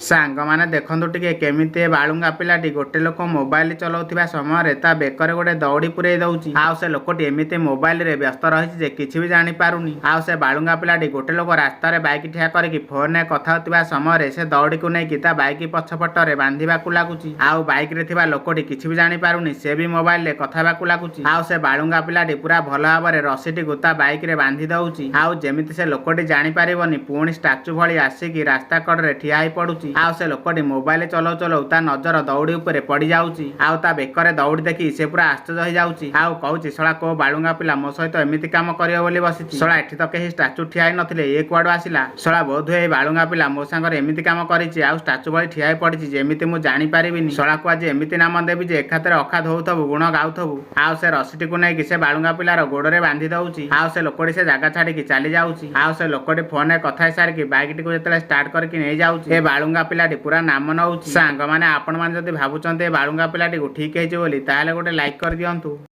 ସାଙ୍ଗମାନେ, ଦେଖନ୍ତୁ ଟିକେ କେମିତି ଏ ବାଳୁଙ୍ଗା ପିଲାଟି ଗୋଟେ ଲୋକ ମୋବାଇଲ ଚଲାଉଥିବା ସମୟରେ ତା ବେକରେ ଗୋଟେ ଦଉଡ଼ି ପୁରେଇ ଦଉଛି। ଆଉ ସେ ଲୋକଟି ଏମିତି ମୋବାଇଲରେ ବ୍ୟସ୍ତ ରହିଛି ଯେ କିଛି ବି ଜାଣିପାରୁନି। ଆଉ ସେ ବାଳୁଙ୍ଗା ପିଲାଟି ଗୋଟେ ଲୋକ ରାସ୍ତାରେ ବାଇକ୍ ଠିଆ କରିକି ଫୋନରେ କଥା ହେଉଥିବା ସମୟରେ ସେ ଦଉଡ଼ିକୁ ନେଇକି ତା ବାଇକ୍ ପଛପଟରେ ବାନ୍ଧିବାକୁ ଲାଗୁଛି। ଆଉ ବାଇକରେ ଥିବା ଲୋକଟି କିଛି ବି ଜାଣିପାରୁନି, ସେ ବି ମୋବାଇଲରେ କଥା ହେବାକୁ ଲାଗୁଛି। ଆଉ ସେ ବାଳୁଙ୍ଗା ପିଲାଟି ପୁରା ଭଲ ଭାବରେ ରସିଟିକୁ ତା ବାଇକରେ ବାନ୍ଧି ଦଉଛି। ଆଉ ଯେମିତି ସେ ଲୋକଟି ଜାଣିପାରିବନି, ପୁଣି ଷ୍ଟାଚୁ ଭଳି ଆସିକି ରାସ୍ତା କଡ଼ରେ ଠିଆ ହେଇ ପଡୁଛି। ଆଉ ସେ ଲୋକଟି ମୋବାଇଲ ଚଲଉ ଚଲଉ ତା ନଜର ଦଉଡ଼ି ଉପରେ ପଡିଯାଉଛି। ଆଉ ତା ବେକରେ ଦଉଡ଼ି ଦେଖି ସେ ପୁରା ଆଶ୍ଚର୍ଯ୍ୟ ହେଇଯାଉଛି ଆଉ କହୁଛି, "ଶଳା, କୋଉ ବାଳୁଙ୍ଗା ପିଲା ମୋ ସହିତ ଏମିତି କାମ କରିବ ବୋଲି ବସିଛି? ଶଳା, ଏଠି ତ କେହି ଷ୍ଟାଚୁ ଠିଆ ହେଇ ନଥିଲେ, ଏ କୁଆଡୁ ଆସିଲା? ଶଳା, ବୋଧହୁଏ ଏଇ ବାଳୁଙ୍ଗା ପିଲା ମୋ ସାଙ୍ଗରେ ଏମିତି କାମ କରିଛି ଆଉ ଷ୍ଟାଚୁ ଭଳି ଠିଆ ହେଇ ପଡିଛି ଯେମିତି ମୁଁ ଜାଣିପାରିବିନି। ଶଳାକୁ ଆଜି ଏମିତି ନାମ ଦେବି ଯେ ଏକାଥରେ ଅଖା ଧୋଉଥବୁ, ଗୁଣ ଗାଉଥବୁ।" ଆଉ ସେ ରସିଟିକୁ ନେଇକି ସେ ବାଳୁଙ୍ଗା ପିଲାର ଗୋଡରେ ବାନ୍ଧି ଦଉଛି। ଆଉ ସେ ଲୋକଟି ସେ ଜାଗା ଛାଡିକି ଚାଲି ଯାଉଛି। ଆଉ ସେ ଲୋକଟି ଫୋନରେ କଥା ହେଇସାରିକି ବାଇକଟିକୁ ଯେତେବେଳେ ଷ୍ଟାର୍ଟ କରିକି ନେଇଯାଉଛି, ଏ ବାଳୁଙ୍ଗା ପିଲାଟି ପୁରା ନାମ ନଉଛି। ସାଙ୍ଗମାନେ, ଆପଣମାନେ ଯଦି ଭାବୁଛନ୍ତି ଏ ବାଳୁଙ୍ଗା ପିଲାଟିକୁ ଠିକ ହେଇଛି ବୋଲି, ତାହେଲେ ଗୋଟେ ଲାଇକ୍ କରିଦିଅନ୍ତୁ।